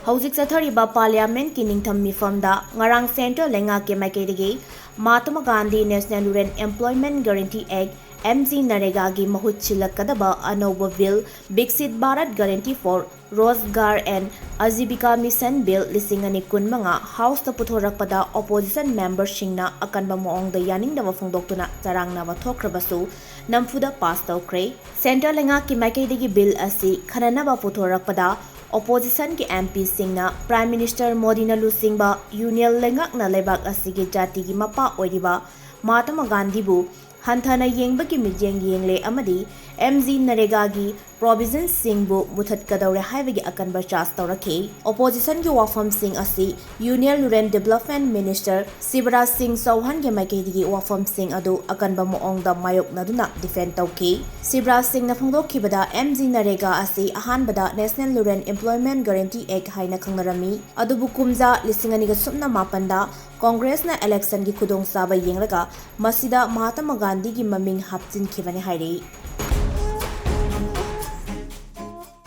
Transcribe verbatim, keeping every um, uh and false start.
ꯍꯧꯖꯤꯛ ꯆꯠꯊꯔꯤꯕ ꯄꯥꯔꯂꯤꯌꯥꯃꯦꯟꯠꯀꯤ ꯅꯤꯡꯊꯝ ꯃꯤꯐꯝꯗ ꯉꯔꯥꯡ ꯁꯦꯟꯇ꯭ꯔꯦꯜ ꯂꯩꯉꯥꯛꯀꯤ ꯃꯥꯏꯀꯩꯗꯒꯤ Mahatma Gandhi national rural employment guarantee act, M G ꯅꯔꯦꯒꯥꯒꯤ ꯃꯍꯨꯠ ꯁꯤꯜꯂꯛꯀꯗꯕ ꯑꯅꯧꯕ bill Viksit Bharat guarantee for Rozgar and Ajeevika mission bill ꯂꯤꯁꯤꯡ ꯑꯅꯤ ꯀꯨꯟꯃꯉꯥ ꯍꯥꯎꯁꯇ ꯄꯨꯊꯣꯔꯛꯄꯗ ꯑꯣꯄꯣꯖꯤꯁꯟ ꯃꯦꯝꯕꯔꯁꯤꯡꯅ ꯑꯀꯟꯕ ꯃꯑꯣꯡꯗ ꯌꯥꯅꯤꯡꯗꯕ ꯐꯣꯡꯗꯣꯛꯇꯨꯅ ꯆꯔꯥꯡꯅꯕ ꯊꯣꯛꯈ꯭ꯔꯕꯁꯨ ꯅꯝꯐꯨꯗ ꯄꯥꯁ ꯇꯧꯈ꯭ꯔꯦ꯫ ꯁꯦꯟꯇ꯭ꯔꯦꯜ ꯂꯩꯉꯥꯛꯀꯤ ꯃꯥꯏꯀꯩꯗꯒꯤ ꯕꯤꯜ ꯑꯁꯤ ꯈꯟꯅꯅꯕ ꯄꯨꯊꯣꯔꯛꯄꯗ ꯑꯣꯄꯣꯖꯤꯁꯟꯒꯤ ꯑꯦꯝ ꯄꯤꯁꯤꯡꯅ ꯄ꯭ꯔꯥꯏꯝ ꯃꯤꯅꯤꯁꯇꯔ ꯃꯣꯗꯤꯅ ꯂꯨꯆꯤꯡꯕ ꯌꯨꯅꯤꯌꯟ ꯂꯩꯉꯥꯛꯅ ꯂꯩꯕꯥꯛ ꯑꯁꯤꯒꯤ ꯖꯥꯇꯤꯒꯤ ꯃꯄꯥ ꯑꯣꯏꯔꯤꯕ ꯃꯍꯥꯇꯃꯥ ꯒꯥꯟꯙꯤꯕꯨ ꯍꯟꯊꯅ ꯌꯦꯡꯕꯒꯤ ꯃꯤꯠꯌꯦꯡ ꯌꯦꯡꯂꯦ ꯑꯃꯗꯤ ꯑꯦꯝ ꯖꯤ ꯅꯔꯦꯒꯥꯒꯤ ꯄ꯭ꯔꯣꯚꯤꯖꯟꯁꯤꯡꯕꯨ ꯃꯨꯊꯠꯀꯗꯧꯔꯦ ꯍꯥꯏꯕꯒꯤ ꯑꯀꯟꯕ ꯆꯥꯔꯖ ꯇꯧꯔꯛꯈꯤ꯫ ꯑꯣꯄꯣꯖꯤꯁꯟꯒꯤ ꯋꯥꯐꯝꯁꯤꯡ ꯑꯁꯤ union rural development minister Shivraj ꯁꯤꯡ ꯆꯧꯍꯥꯟꯒꯤ ꯃꯥꯏꯀꯩꯗꯒꯤ ꯋꯥꯐꯝꯁꯤꯡ ꯑꯗꯨ ꯑꯀꯟꯕ ꯃꯑꯣꯡꯗ ꯃꯥꯌꯣꯛꯅꯗꯨꯅ ꯗꯤꯐꯦꯟ ꯇꯧꯈꯤ꯫ ꯁꯤꯕꯔꯥꯖ ꯁꯤꯡꯅ ꯐꯣꯡꯗꯣꯛꯈꯤꯕꯗ, ꯑꯦꯝ ꯖꯤ ꯅꯔꯦꯒꯥ ꯑꯁꯤ ꯑꯍꯥꯟꯕꯗ ꯅꯦꯁꯅꯦꯜ ꯔꯨꯔꯦꯜ ꯑꯦꯝꯄ꯭ꯂꯣꯏꯃꯦꯟꯠ ꯒꯥꯔꯦꯟꯇꯤ ꯑꯦꯛ ꯍꯥꯏꯅ ꯈꯪꯅꯔꯝꯃꯤ, ꯑꯗꯨꯕꯨ ꯀꯨꯝꯖꯥ ꯂꯤꯁꯤꯡ ꯑꯅꯤꯒ ꯁꯨꯞꯅ ꯃꯥꯄꯟꯗ ꯀꯣꯡꯒ꯭ꯔꯦꯁꯅ ꯏꯂꯦꯛꯁꯟꯒꯤ ꯈꯨꯗꯣꯡꯆꯥꯕ ꯌꯦꯡꯂꯒ ꯃꯁꯤꯗ ꯃꯍꯥꯇꯃꯥ ꯒꯥꯟꯙꯤꯒꯤ ꯃꯃꯤꯡ ꯍꯥꯞꯆꯤꯟꯈꯤꯕꯅꯤ ꯍꯥꯏꯔꯤ꯫